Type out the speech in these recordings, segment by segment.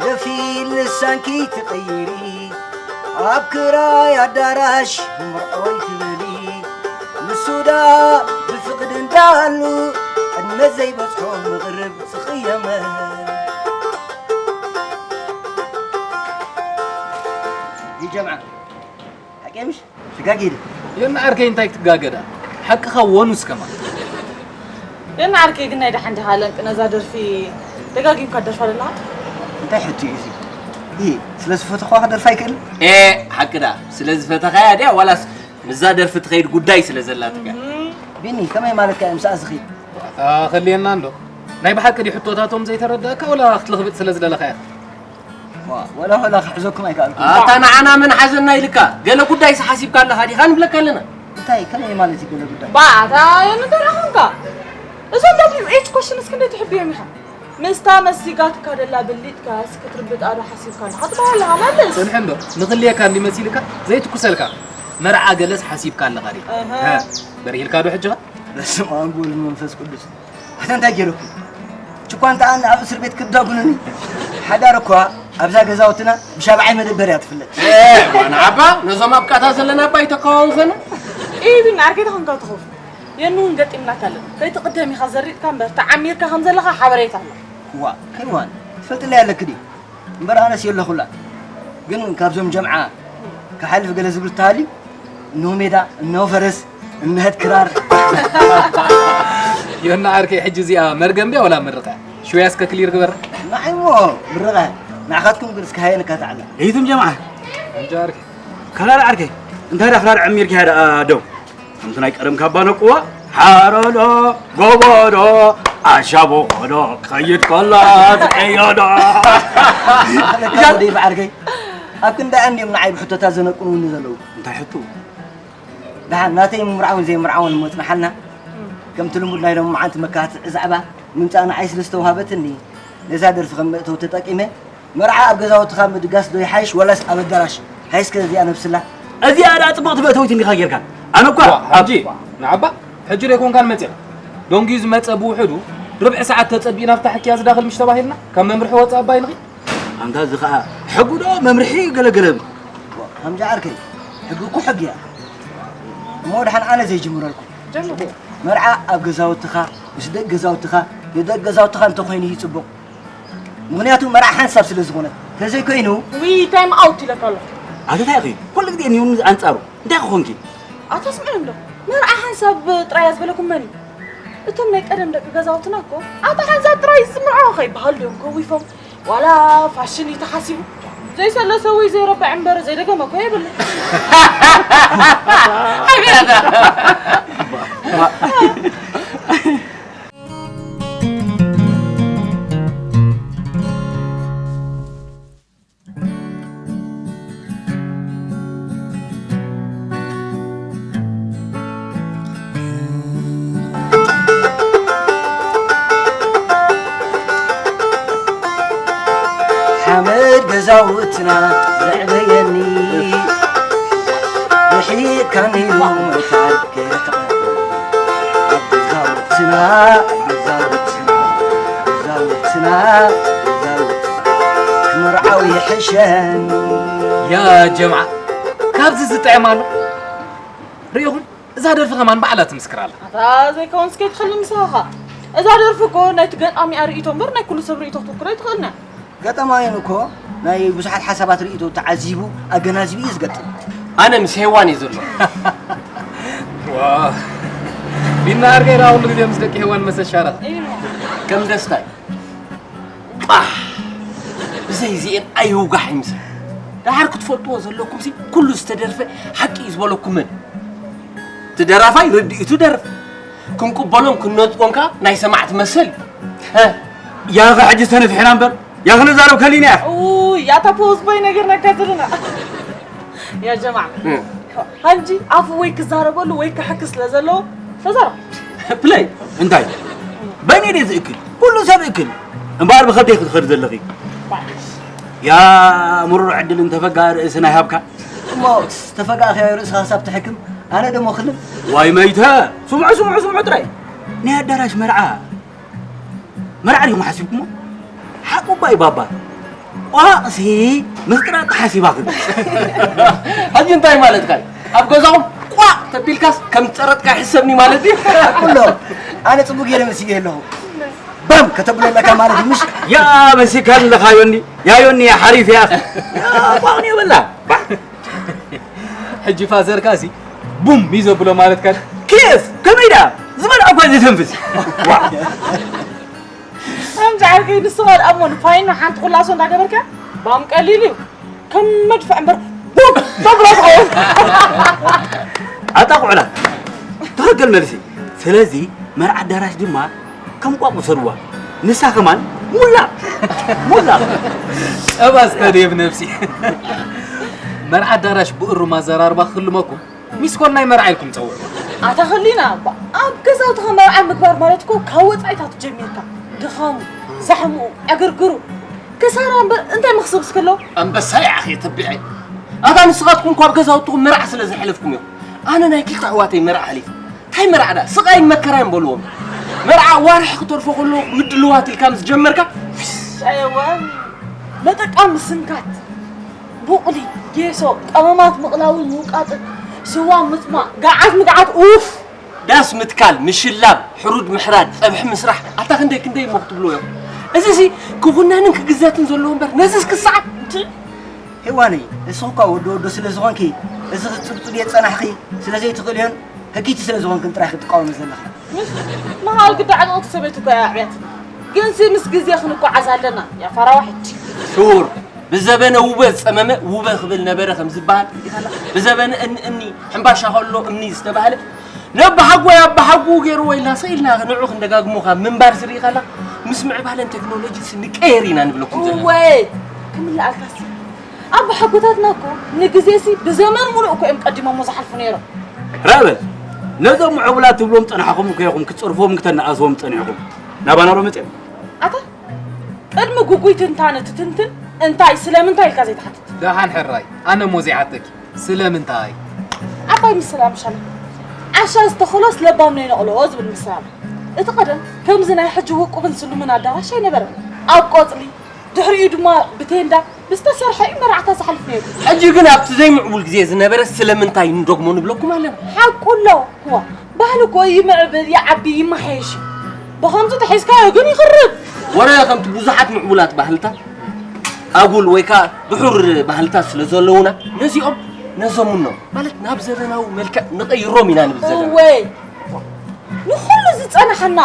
ደፊ ልሳንኪ ትቕይሪ ኣብ ክራይ ኣዳራሽ ምርዖይ ትበሊ ንሱ ደኣ ብፍቕዲ እንዳሉ ዕድመ ዘይበጽሖ ምቕርብ ዝቕየመ ይጀምዓ ሓቂ ምሽ ትጋጊ ኢለ የና ዓርከይ እንታይ ክትጋገ ደኣ ሓቅኻ ወኑስ ከማን የና ዓርከይ ግን ናይ ደሓን ዲኻ ለንቂ ነዛ ደርፊ ደጋጊምካ ደርፋ ደለኻ እንታይ ሕቶ እዩ እዚ ይህ ስለ ዝፈተኽዋ ክደርፋ ይክእል ኤ ሓቂ ደኣ ስለ ዝፈተኻያ ድያ ዋላስ ምስዛ ደርፊ ትኸይድ ጉዳይ ስለ ዘላትካ ቢኒ ከመይ ማለትካ እዩ ምሳኣ ዝኽድ ኣታ ከልየና እንዶ ናይ ብሓቂ ድዩ ሕቶታቶም ዘይተረዳእካ ወላ ክትልኽብጥ ስለ ዝደለኻ ኢኻ ወላ ወላ ክሕዘኩም ኣይከኣልኩ ኣታ ንዓና መን ሓዘና ኢልካ ገለ ጉዳይስ ሓሲብካ ኣለኻ ዲኻ ንብለካ ኣለና እንታይ ከመይ ማለት እዩ ገለ ጉዳይ ባ ኣታ የምንታይ ረኸንካ እዞም ደብሊው ኤች ኮሽንስ ክንደይ ትሕብዮም ኢኻ ምስታ መሲጋትካ ደላ ብሊጥካስ ክትርብጣ ዶ ሓሲብካ ኣለኻ ትበሃል ኣለኻ መልስ ጽንሕ እንዶ ንኽልየካ እንዲ መሲልካ ዘይትኩሰልካ መርዓ ገለስ ሓሲብካ ኣለኻ ዲኻ በርሂልካ ዶ ሕጂ ኸ በስመ ኣብ ወወልድ ወመንፈስ ቅዱስ ኣታ እንታይ ገይረኩም ችኳ እንተ ኣነ ኣብ እስር ቤት ክዳጉኑኒ ሓዳር እኳ ኣብዛ ገዛውትና ብሻብዓይ መደበር እያ ትፍለጥ ንዓባ ነዞም ኣብ ቃታ ዘለና እባ ኣይተከዋውፈና ኢብን ዓርከይ ተኾንካ ትኸፍ የንውን ገጢምናካ ኣለና ከይትቕደም ኢኻ ዘሪጥካ እምበር ተዓሚርካ ከም ዘለኻ ሓበሬታ ኣሎ እዋ ከይዋን ትፈልጥለይ ኣለክ ድዩ እምበር ኣነስ የለኹላ ግን ካብዞም ጀምዓ ክሓልፍ ገለ ዝብል ተሃልዩ እነሆ ሜዳ እነሆ ፈረስ እነሀት ክራር ዮና ዓርከይ ሕጂ እዚኣ መርገም ድያ ወላ ምርቃ ሽውያ እስከ ክሊር ግበራ ንዓይ እሞ ምርቃ ንዓኻትኩም ግን እስከ ሃየ ንካታዕላ ይትም ጀምዓ እንጃ ዓርከይ ካላል ዓርከይ እንታይ ዳ ክራር ዕሚርኪ ሃዳ ደው ከምቲ ናይ ቀደም ካባ ነቅዋ ሓረዶ ጎቦዶ ኣሻቦዶ ክኸይድ ከሎ ዝቀየዶ ደይ በዓርከይ ኣብ ክንዳኣን ድዮም ንዓይ ብሕቶታት ዘነቅንውኒ ዘለዉ እንታይ ሕቱ ደሓን ናተይ ምምርዓውን ዘይምርዓውን እሞ ጽንሓልና ከምቲ ልሙድ ናይ ሎምዓንቲ መካትዕ ዛዕባ ምምጻእ ንዓይ ስለ ዝተውሃበትኒ ነዛ ደርፊ ከም መእተዊ ተጠቂመ መርዓ ኣብ ገዛውትኻ ምድጋስ ዶ ይሓይሽ ወላስ ኣብ ኣዳራሽ? ሃይስከ እዚኣ ነብስላ። እዚኣ ደኣ ጽብቕቲ መእተዊት እንዲኻ ጌርካ። ኣነ እኳ ዋ፣ ሕጂ ንዓባ ሕጂ ዶ ኣይኮንካን መጺኻ? ደንጉዩ ዝመጸ ብውሕዱ ርብዒ ሰዓት ተጸቢእና ፍታሕኪ እያ ዝዳኽል ምሽ ተባሂልና ካብ መምርሒ ወጻኢ እባ ኣይንኺድ። ኣንታ እዚ ኸኣ ሕጊ ዶ መምርሒ ገለገለ። ከምዚ ዓርከይ ሕጊ እኮ ሕጊ እያ። እሞ ድሓን ኣነ ዘይጅምረልኩም። መርዓ ኣብ ገዛውትኻ ምስ ደቂ ገዛውትኻ ንደቂ ገዛውትኻ እንተኾይኑ እዩ ጽቡቕ። ምኽንያቱ መርዓ ሓንሳብ ስለ ዝኾነት። ተዘይኮይኑ። ውይ ታይም ኣውት ኢለካ ኣለኹ። ኣቶ እንታይ ኢኺ ኩሉ ግዜ ኒውኒ ኣንጻሩ እንታይ ክኾንኪ? ኣቶ ስምዑ እንዶ መርዓ ሓንሳብ ጥራይ እያ ዝበለኩም መን እዩ? እቶም ናይ ቀደም ደቂ ገዛውትና እኮ ኣታ ሓንሳብ ጥራይ ዝምርዓዋ ከይበሃሉ ድዮም ከዊፎም ዋላ ፋሽን እዩ ተሓሲቡ ዘይሰለሰ ወይ ዘይረብዕ እምበር ዘይደገመ እኮ የብሉ። ሓመድ ገዛውትና ዘዕበየኒ ርሒቕካኒ ሞታል ከይረኽበ ኣብ ገዛውትና ገዛውትና ገዛውትና ገዛውትና ክምርዓው ይሕሸኒ ያ ጀምዓ ካብዚ ዝጥዕም ኣሎ ርኢኹም እዛ ደርፊ ከማን ባዕላ ትምስክር ኣላ ኣታ ዘይከውንስ ከይትኸሊ ምሳኻ እዛ ደርፊ እኮ ናይቲ ገጣሚኣ ርእይቶ እምበር ናይ ኩሉ ሰብ ርእይቶ ክትውክሎ ኣይትኽእልን እያ ገጠማውያን እኮ ናይ ብዙሓት ሓሳባት ርእይቶ ተዓዚቡ ኣገናዚቡ እዩ ዝገጥም። ኣነ ምስ ሄዋን እየ ዘሎ። ቢና ኣርገይ ዳ ኩሉ ግዜ ምስ ደቂ ሄዋን መሰሻረኽ። ከም ደስታይ ቃሕ ብዘይ እዚኤን ኣይውጋሕ ይምሰል። ደሓር ክትፈልጥዎ ዘለኩምሲ ኩሉ ዝተደርፈ ሓቂ እዩ ዝበለኩምን። እቲ ደራፋይ ርድኢቱ ደርፍ ክንቅበሎን ክንነጥቆን ከኣ ናይ ሰማዕቲ መሰል እዩ። ያኸ ሕጂ ተነፊሕና እምበር ያኸ ንዛረብ ከሊና እያ። ኡይ ኣታ ፖዝ ቦይ ነገር ነካ ዘለና ያ ጀማዓ ሓጂ ኣፉ ወይ ክዛረበሉ ወይ ክሕክስ ስለ ዘለዎ ተዛረብ። ፕለይ እንታይ በይነይ ድየ ዝእክል? ኩሉ ሰብ እክል እምበኣር ብኸብደይ ክትኸዲ ዘለኺ። ያ ምሩር ዕድል እንተፈጋ ርእስና ይሃብካ። እሞ ተፈጋእኻዮ ርእስኻ ክሳብ ትሕክም ኣነ ደሞ ክልም። ዋይ መይተ ስምዑ ስምዑ ስምዑ ጥራይ ናይ ኣዳራሽ መርዓ መርዓ ዲኹም ሓሲብኩሞ? ሓቁ እባ እዩ ባባ። ቋቕሲ ምስ ጥራጥ ሓሲባ ክትብል። ሕጂ እንታይ ማለትካ እዩ? ኣብ ገዛኹም ቋቕ ተቢልካስ ከም ዝጸረጥካ ይሕሰብኒ ማለት ድዩ? ኩሎ ኣነ ጽቡቅ ገይረ መሲገ ኣለኹ። ባም ከተብሎ ኣለካ ማለት እዩ፣ ምሽ? ያ መሲካ ኣለኻ ዮኒ። ያ ዮኒ፣ ያ ሓሪፍ እያ። ያ ቋቕ ንየበላ። ሕጂ ፋዘርካ እዚ ቡም እዩ ዘብሎ ማለትካ። ኬፍ ከመይ ደኣ ዝበልዐ እኳ ዘይተንፍስ። ዋ። ከምዚ ዓርከይ ንስኻ ደኣ እሞ ንፋይን ሓንቲ ኩላሶ እንዳገበርካ ባም ቀሊል እዩ። ከም መድፍዕ እምበር ቡም ተብሎ ትኸውን። ኣታ ኩዕላ ትኽክል መልሲ። ስለዚ መርዓ ኣዳራሽ ድማ ከም ቋቕ ውሰድዋ። ንሳ ከማን ሙላ ሙላ። ጸባ ስተድየ ብነብሲ። መርዓ ኣዳራሽ ብእሩም ኣዘራርባ ክህልመኩም ሚስኮል ናይ መርዓ ኢልኩም ጸውዑ። ኣታ ኸሊና እባ ኣብ ገዛውትኻ መርዓ ምግባር ማለት እኮ ካብ ወጻኢታት ጀሚርካ ድኻሙ፣ ዛሕምኡ፣ ዕግርግሩ፣ ክሳራ እምበር እንታይ መኽሰብ እስከሎ? ኣንበሳ ይዓኽ የተቢዐ። ኣታ ንስኻትኩም እኳ ኣብ ገዛውትኹም መርዓ ስለ ዘሕለፍኩም እዮም። ኣነ ናይ ክልተ ኣሕዋተይ መርዓ ኣሕሊፈ። እንታይ መርዓ ዳ? ስቓይን መከራን በልዎም። መርዓ ዋርሕ ክተርፎ ከሎ ምድልዋት ኢልካ ምስ ጀመርካ፣ ኣየዋን መጠቃ ምስንካት፣ ቡቕሊ፣ ጌሶ፣ ቀመማት ምቕላውን ምውቃጥን፣ ስዋ ምጽማእ፣ ገዓት ምግዓት፣ ኡፍ! ዳስ ምትካል፣ ምሽላብ፣ ሕሩድ ምሕራድ፣ ጸብሒ ምስራሕ፣ ኣታ ክንደይ ክንደይ እሞ ክትብልዎ እዮም። እዚሲ ክኹነንን ክግዘትን ዘለዎ እምበር፣ ነዚስ ክሰዓብ? ሄዋነይ፣ እስኺ እኳ ወዲ ወዶ ስለ ዝኾንኪ፣ እዚ ክትጽብጽብዮ ዝጸናሕኺ ስለ ዘይትኽእልዮን ህግይቲ ስለ ዝኾንክን ጥራይ ክትቃወሚ ዘለኺ። መሃል ግዳ ዕንቕቲ ሰበይቲ እኮ እያ ኣዕብያትና። ግንሲ ምስ ግዜ ክንጓዓዝ ኣለና፣ ያ ፋራዋ ሕጂ። ሹር፣ ብዘበነ ውበ ዝጸመመ ውበ ክብል ነበረ ከም ዝበሃል፣ ብዘበነ እኒ እኒ ሕምባሻ ከሎ እምኒ ዝተባህለ፣ ነባሓጎ ኣባሓጎ ገይርዎ ኢልና ስቕ ኢልና ንዑ ክንደጋግሞ ካብ ምንባር ዝርኢ ከላ፣ ምስ ምዕባለን ቴክኖሎጂስ ንቀየር ኢና ንብለኩም ዘለና። እወ፣ ክምልኣልካሲ። ኣባሓጎታትና እኮ ንግዜሲ ብዘመን ሙሉእ እኮ እዮም ቀዲሞሞ ዝሓልፉ ነይሮም። ራበል፣ ነዞም ምዕቡላት ትብሎም ጸናሕኹም እኮ ኢኹም ክትጸርፍዎም ክተነኣስዎም ጸኒሕኩም። ናባና ዶ መጺኦም? ኣታ፣ ቅድሚ ግጉይ ትንታነ ትትንትን እንታይ ስለምንታይ ኢልካ ዘይትሓትት? ደሓን ሕራይ፣ ኣነ እሞ ዘይሓተኪ። ስለምንታይ? ዓባይ ምስላ ምሻለ። ዓሻ ዝተኸሎስ ለባም ነይነቕሎ ዝብል ምስላ። እቲ ቀደም ከምዚ ናይ ሕጂ ውቁብን ስሉምን ኣዳራሽ ኣይነበረን። ኣብ ቆጽሊ፣ ድሕሪኡ ድማ ብቴንዳ ብዝተሰርሐ እዩ መርዓታት ዝሓልፍ ነይሩ። ሕጂ ግን ኣብቲ ዘይምዕቡል ግዜ ዝነበረ ስለምንታይ ንደግሞ ንብለኩም ኣለና። ሓቁ ኣሎ። እዋ፣ ባህሊ እኮ ይምዕብል፣ ይዓቢ፣ ይመሓየሽ እዩ። ብኸምዚ ተሒዝካዮ ግን ይኽርብ። ወረ ከምቲ ብዙሓት ምዕቡላት ባህልታት ኣጉል ወይ ከኣ ድሑር ባህልታት ስለ ዘለዉና ነዚኦም ነዘሙኖም ማለት ናብ ዘበናዊ መልክዕ ንቐይሮም ኢና ንብል ዘለና። እወይ፣ ንኹሉ ዝጸንሓና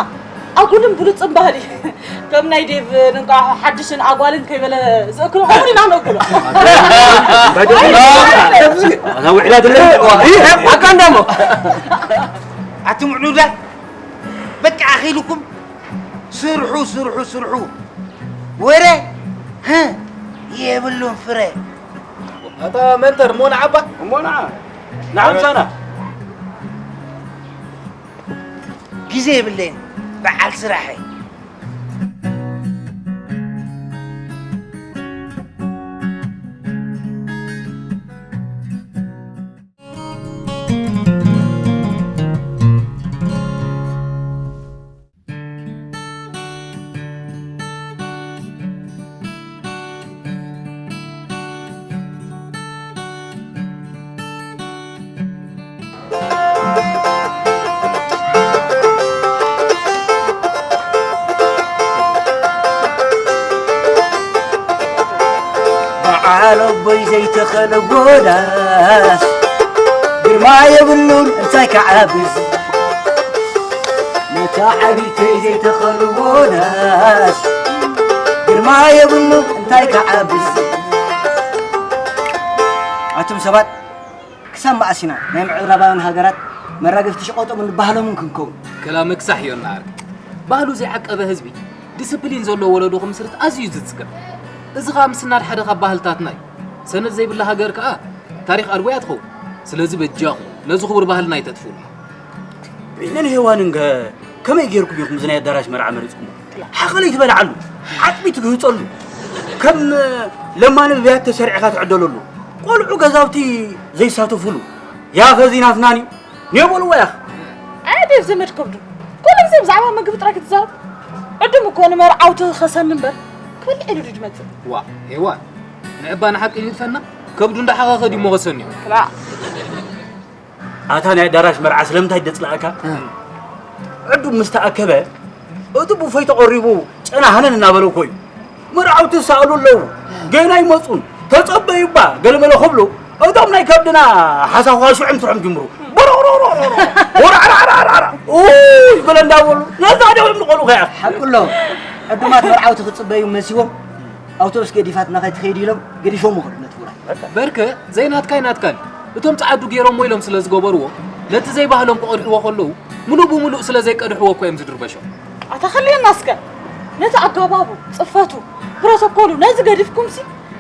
ኣጉልን ብሉጽን ባህሊ ከም ናይ ዴቭ ንንቃሖ ሓድሽን ኣጓልን ከይበለ ዝእክሎ ከምኡ ኢና ነእክሎ። ኣታ ውዕላት ኣለዎ። ኣካ እንዳሞ። ኣቱም ዕኑዳት በቃ ኣኺሉኩም ስርሑ፣ ስርሑ፣ ስርሑ። ወረ፣ ህ፣ የብሉን ፍረ። ኣታ መንተር፣ እሞ ንዓባ? እሞ ንዓ፣ ንዓ ምሳና። ግዜ የብለይን፣ በዓል ስራሕ እየ። በዓል ኣቦይ ዘይተኸለ ጎዳስ ግርማ የብሉን እንታይ ክዓብስ። ነታ ዓቢተይ ዘይተኸለ ጎዳስ ግርማ የብሉን እንታይ ክዓብስ። ኣቱም ሰባት ክሳብ መኣስ ኢና ናይ ምዕራባውያን ሃገራት መራገፍቲ ሸቐጦምን ባህሎምን ክንከውን? ከላመ ክሳሕ እዩ እናኣርግ። ባህሉ ዘይዓቀበ ህዝቢ ዲስፕሊን ዘለዎ ወለዶ ክምስርት ኣዝዩ እዩ ዝጽገም። እዚ ኸኣ ምስናድ ሓደ ካብ ባህልታትና እዩ። ሰነድ ዘይብላ ሃገር ከኣ ታሪኽ ኣልቦ እያ ትኸውን። ስለዚ በጃኹም ነዚ ክቡር ባህልና ኣይተጥፍኡልና። ቢንን ሄዋንን ከ ከመይ ጌርኩም ኢኹም እዚ ናይ ኣዳራሽ መርዓ መሪጽኩሞ? ሓኸለይ ትበልዓሉ፣ ዓጽሚ ትግህጸሉ፣ ከም ለማኒ ብያት ተሰሪዕኻ ትዕደለሉ፣ ቆልዑ ገዛውቲ ዘይሳተፉሉ፣ ያኸ እዚ ናትናን እዩ። ኔበልዎ ያኸ። ኣየ ዴቭ ዘመድ ከብዱ፣ ኩሉ ግዜ ብዛዕባ ምግቢ ጥራይ ክትዛረብ? ዕዱም እኮ ንመርዓውቲ ኸሰኒ እምበር፣ በልዕ ኢሉ ድዩ ድመጽእ? ዋ፣ ሄዋን፣ ንዕባ ንሓቂ ይንጥፈና፣ ከብዱ እንዳሓኸኸ ድዩ ሞኸሰኒ? ክላእ። ኣታ ናይ ኣዳራሽ መርዓ ስለምንታይ ደጽልኣካ? ዕዱም ምስ ተኣከበ፣ እቲ ቡፈይ ተቐሪቡ ጨና ሃነን እናበለ እኮ እዩ። መርዓውቲ ይሰኣሉ ኣለዉ፣ ገና ይመጹን፣ ተጸበዩባ፣ ገለመለ ክብሉ፣ እቶም ናይ ከብድና ሓሳኹ ሽዑም ስርሖም ጅምሩ። ቦሮሮሮሮሮ፣ ወራዕራዕራዕራዕ፣ ኡይ፣ ገለ እንዳበሉ፣ ነዛ ደው ይብሉ ቆልዑ ከኣ። ሓቁ ኣሎ። ዕዱማት መርዓውቲ ክጽበዩ መሲዎም፣ ኣውቶቡስ ገዲፋትና ከይትኸይድ ኢሎም፣ ገዲፎም ይኸዱ ነቲ ውራይ። በርከ፣ ዘይናትካይ ናትካን። እቶም ጸዓዱ ገይሮሞ ኢሎም ስለ ዝገበርዎ፣ ነቲ ዘይባህሎም ክቐድሕዎ ከለዉ፣ ምሉእ ብምሉእ ስለ ዘይቀድሕዎ እኮ እዮም ዝድርበሾም። ኣታ ኸልየና እስከ። ነቲ ኣጋባቡ፣ ጽፈቱ፣ ፕሮቶኮሉ፣ ነዚ ገዲፍኩምሲ፣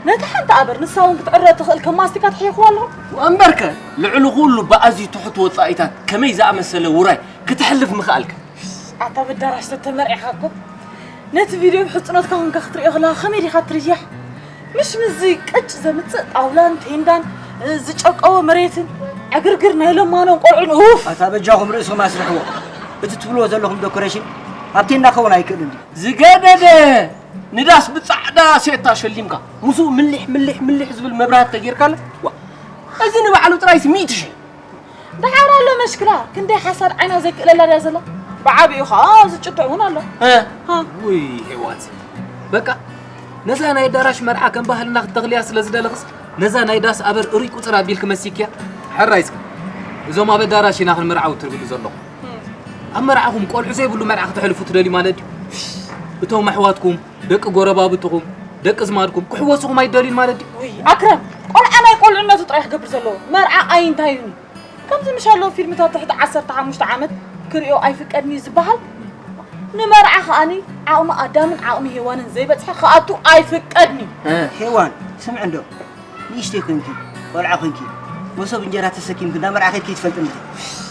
ነቲ ሓንቲ ኣበር ንሳ እውን ክትዕረ ትኽእል ከም ማስቲካ ትሕይኽዋ ኣለኹም። እምበርከ፣ ልዕሊ ኩሉ ብኣዝዩ ትሑት ወጻኢታት ከመይ ዝኣመሰለ ውራይ ክተሕልፍ ምኽኣልካ? ኣታ በዳራሽ ተተመርዒኻ እኮ ነቲ ቪድዮ ብሕጽኖትካ ኮንካ ክትሪኦ ከለኻ ከመይ ዲኻ ትርያሕ? ምሽ ምስዚ ቅጭ ዘምጽእ ጣውላን ቴንዳን፣ እ፣ ዝጨቀወ መሬትን ዕግርግር ናይ ለማኖን ቆልዑን፣ ኡፍ! ኣታ በጃኹም ርእስኹም ኣስርሕዎ። እቲ ትብልዎ ዘለኹም ዶኮሬሽን ኣብ ቴንዳ ክኸውን ኣይክእልን ድዩ? ዝገደደ ንዳስ ብጻዕዳ ሴታ ሸሊምካ፣ ምስኡ ምሊሕ ምሊሕ ምሊሕ ዝብል መብራህቲ ተጌርካለ፣ ዋ፣ እዚ ንባዕሉ ጥራይሲ ሚእቲ ሽሕ። ደሓር ኣሎ መሽክላ፣ ክንደይ ሓሳድ ዓይና ዘይክእለላ ድያ ዘላ? ብዓቢኡ ኸኣ ዝጭትዕ እውን ኣሎ። እ። ሃ። ውይ፣ ሄዋንሲ፣ በቃ፣ ነዛ ናይ ኣዳራሽ መርዓ ከም ባህልና ክተኽልያ ስለ ዝደለኽስ፣ ነዛ ናይ ዳስ ኣበር እሩይ ቁጽር ኣቢልኪ መሲክያ? ሕራይ እስከ፣ እዞም ኣብ ኣዳራሽ ኢና ክንምርዓው ትብሉ ዘለኹም። እም። ኣብ መርዓኹም ቆልዑ ዘይብሉ መርዓ ክተሕልፉ ትደልዩ ማለት ድዩ? እቶም ኣሕዋትኩም፣ ደቂ ጎረባብትኹም፣ ደቂ ዝማድኩም ክሕወስኹም ኣይደልዩን ማለት ድዩ? ውይ፣ ኣክረም፣ ቆልዓ ናይ ቆልዕነቱ ጥራይ ክገብር ዘለዎ። መርዓ ኣይንታዩን እዩ። ከምዚ ምሽ ኣለዉ ፊልምታት ትሕቲ ዓሰርተ ሓሙሽተ ዓመት ክርእዮ ኣይፍቀድን እዩ ዝበሃል። ንመርዓ ከኣኒ ዓቕሚ ኣዳምን ዓቕሚ ሄዋንን ዘይበጽሐ ክኣቱ ኣይፍቀድን እዩ። እ። ሄዋን፣ ስምዒ እንዶ፣ ንእሽተይ ኮንኪ፣ ቆልዓ ኮንኪ፣ መሶብ እንጀራ ተሰኪምኪ እንዳ መርዓ ከይድኪ ትፈልጢ እንዲኺ?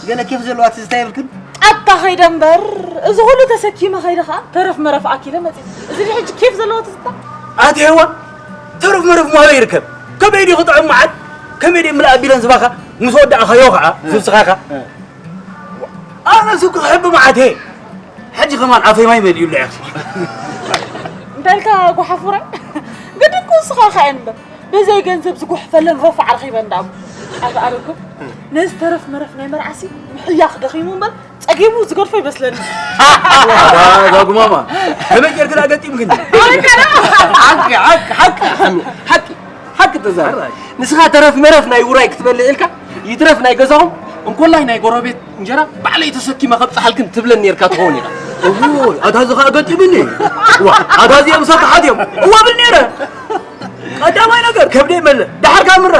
ገለ ኬፍ ዘለዋ ትዝታ የብልክን? ኣታ ኸይደ እምበር፣ እዚ ኹሉ ተሰኪመ ኸይደ ኸኣ ተረፍ መረፍ ኣኪለ መጺእ። እዚ ድዩ ሕጂ ኬፍ ዘለዎ ትዝታ? ኣቲ ሄዋን፣ ተረፍ መረፍ ማበይ ይርከብ? ከመይ ድዩ ክጥዕም መዓል? ከመይ ድዩ ምልእ ኣቢለን ዝባኻ? ምስ ወዳእኻዮ ኸኣ፣ እ። ዝብስኻኻ? እ። ኣነ ሱቅ ክሕቢ መዓት እየ። ሕጂ ከማን ኣፈይ ማይ መሊኡሉ እየ። እንታይ ኢልካ ጓሓፉረ? ግድን ኩስኻ ኸኣ እምበር። በዘይ ገንዘብ ዝጉሕፈለን ሮፋዕ ረኺበ እንዳቡ። ኣታ ኣረኩም፣ ነዚ ተረፍ መረፍ ናይ መርዓሲ ምሕያኽ ደኺሙ እምበር፣ ጸጊቡ ዝገድፎ ይመስለኒ። ኣታ ዛጉማማ፣ ከመይ ጌርክ ደኣ ገጢምክኒ? ኣረካ ደኣ። ሓቂ፣ ሓቂ፣ ሓቂ፣ ሓሚ፣ ሓቂ፣ ሓቂ ተዛረብ። ሓራይ። ንስኻ ተረፍ መረፍ ናይ ውራይ ክትበልዕ ኢልካ፣ ይትረፍ ናይ ገዛኹም፣ እንኮላይ ናይ ጎረቤት እንጀራ ባዕለይ ተሰኪመ ከብጽሓልክን ትብለን ኔርካ ትኸውን ኢኻ። እዎ፣ ኣታ እዚ ኸኣ ገጢሙኒ። ዋ፣ ኣታ እዚኦም ሰብ ተሓት እዮም። እዋ ብል ኔረ። ቀዳማይ ነገር ከብደይ መልእ፣ ደሓር ካብ ምረ።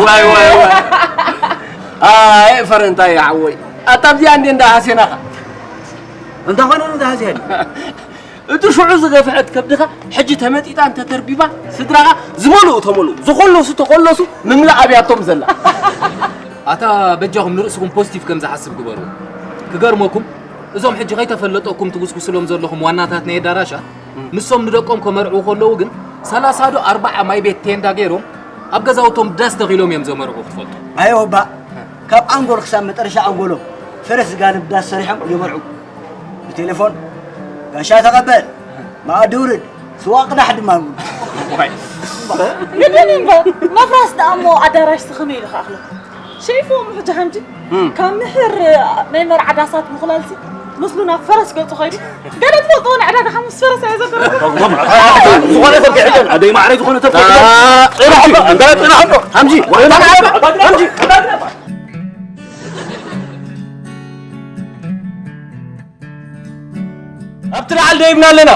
ዋይ፣ ዋይ፣ ዋይ። ኣይ፣ ፈረንታይ ሓወይ። ኣታ ኣብዚኣ እንዴ እንዳ ሃሴናኻ። እንታይ ኾነ ነው ዝሃስያኒ? እቲ ሽዑ ዝገፍሐት ከብድኻ ሕጂ ተመጢጣ እንተተርቢባ፣ ስድራኻ ዝመልኡ ተመልኡ፣ ዝኾለሱ ተኾለሱ፣ ምምላእ ኣብያቶም ዘላ። ኣታ በጃኹም ንርእስኹም ፖዚቲቭ ከም ዝሓስብ ግበሩ። ክገርመኩም፣ እዞም ሕጂ ከይተፈለጠኩም ትጉስጉስሎም ዘለኹም ዋናታት ናይ ኣዳራሻት፣ እም። ንሶም ንደቆም ከመርዑ ከለዉ ግን፣ ሰላሳ ዶ ኣርብዓ ማይ ቤት ቴንዳ ገይሮም፣ ኣብ ገዛውቶም ዳስ ተኺሎም እዮም ዘመርዑ ክትፈልጡ። ኣየወባ፣ ካብ ኣንጎል ክሳብ መጠረሻ ኣንጎሎም፣ ፈረስ ዝጋልብ ዳስ ሰሪሖም የመርዑ። ብቴሌፎን፣ "ጋሻ ተቐበል፣ መኣዲ ውርድ፣ ስዋ ቅዳሕ" ድማ ይብሉ። ዋይ። ግድን እምበር፣ መፍራስ ደኣ እሞ ኣዳራሽሲ ከመይ ኢሉ ክኣኽሎ? ሸይፍዎም ሕጂ ሓምጂ፣ እም። ካብ ምሕር ናይ መርዓ ዳሳት ምኹላልሲ፣ ምስሉ ናብ ፈረስ ገጹ ኸይዱ፣ ገለ ትፈልጥዎ ንዕዳጋ ሓሙስ ፈረስ ኣየ ዘገረኩም? ዝኾነ ሰብ ክሕደን፣ ኣደይ ማዕረይ ዝኾነ ሰብ ክሕደን። አ፣ ጽናሕ እኮ፣ እንዳ ጽናሕ እኮ። ሓምጂ፣ ጽናሕ እኮ፣ ሓምጂ። ኣብቲ ንዓል ደይብና ኣለና።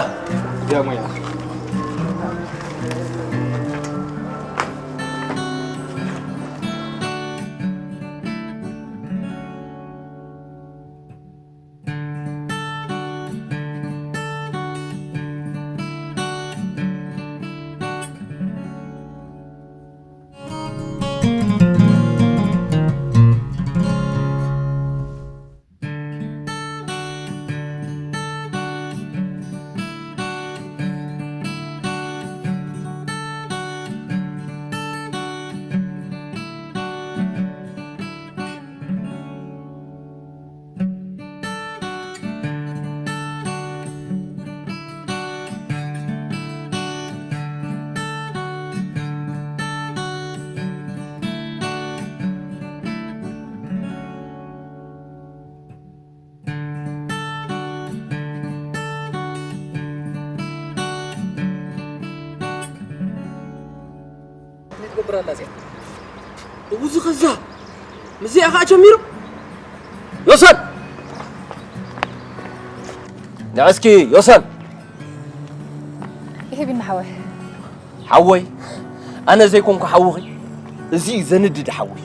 ትገብር ኣላ እዚኣ። እውዚ ኸዛ ምስዚኣ ኸዓ ጀሚሩ። ዮሰን! ንዕስኪ ዮሰን! ይህብና ሓወይ። ሓወይ፣ ኣነ ዘይኮንኩ ሓውኺ፣ እዚ እዩ ዘንድድ ሓወይ።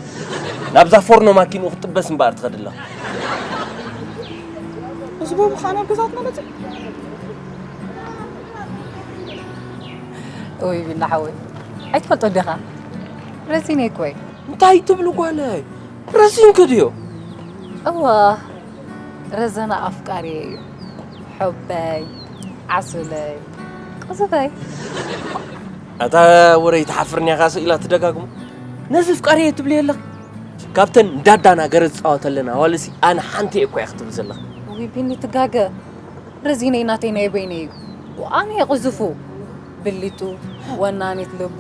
ናብዛ ፎርኖ ማኪንኡ ክትጥበስ እምበኣር ትኸድ ኣለኻ። እዚ ቦምብ ኸኣ ናብ ገዛትና መጽእ? እውይ ቢላ ሓወይ፣ ኣይትፈልጦ ዲኻ? ረዚነ እኮ እየ። እንታይ ትብሉ ጓለይ? ረዚንኪ ድዮ? እዋ፣ ረዘነ ኣፍቃሪየ እዩ። ሑበይ፣ ዓሱለይ፣ ቁዙበይ። ኣታ ወረይ ትሓፍርኒ ኢኻ ስኢላ ትደጋግሞ። ነዚ ኣፍቃሪየ ትብልዮ ኣለኺ? ካብተን እንዳዳናገረ ዝጻወተለን ኣዋልሲ ኣነ ሓንቲ እየ እኮ እየ ክትብል ዘለኺ። ውይ ቢኒ ትጋገ። ረዚነይ ናተይ ናይ በይነይ እዩ። ወኣነ እየ ቅዙፉ። ብሊጡ፣ ወናኒት ልቡ፣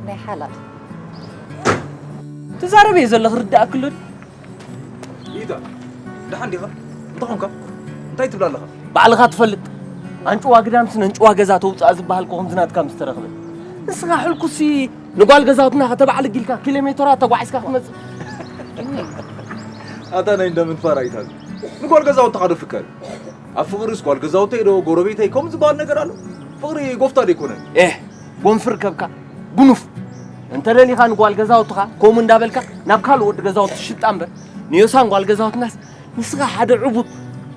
ናይ ሓላል። ትዛረብ እየ ዘለኺ ርዳእኪ ኣሎ ድዩ? ኢታ፣ ደሓን ዲኻ? እንታይ ኾንካ? እንታይ ትብል ኣለኻ? ባዕልኻ ትፈልጥ። ኣንጭዋ ግዳምሲ ነንጭዋ ገዛ ተውፅኣ ዝበሃል እኮ ከምዚ ናትካ ምስ ተረኽበ። ንስኻ ሕልኩሲ ንጓል ገዛውትና ከተባዕልግ ኢልካ ኪሎ ሜትራት ተጓዒዝካ ክትመጽእ። ኣታ ናይ እንደምን ፋራ ኢታ። ንጓል ገዛውትኻ ዶ ፍቀር? ኣብ ፍቕሪስ ጓል ገዛውተይ ዶ ጎረቤተይ ከምኡ ዝበሃል ነገር ኣሎ? ፍቕሪ ጎፍታ ዶ ኣይኮነን? ኤህ፣ ጎንፍር ከብካ፣ ጉኑፍ። እንተ ደሊኻ ንጓል ገዛውትኻ ከምኡ እንዳበልካ ናብ ካልእ ወዲ ገዛውቲ ሽጣ እምበር፣ ንዮሳን ጓል ገዛውትናስ ንስኻ ሓደ ዕቡድ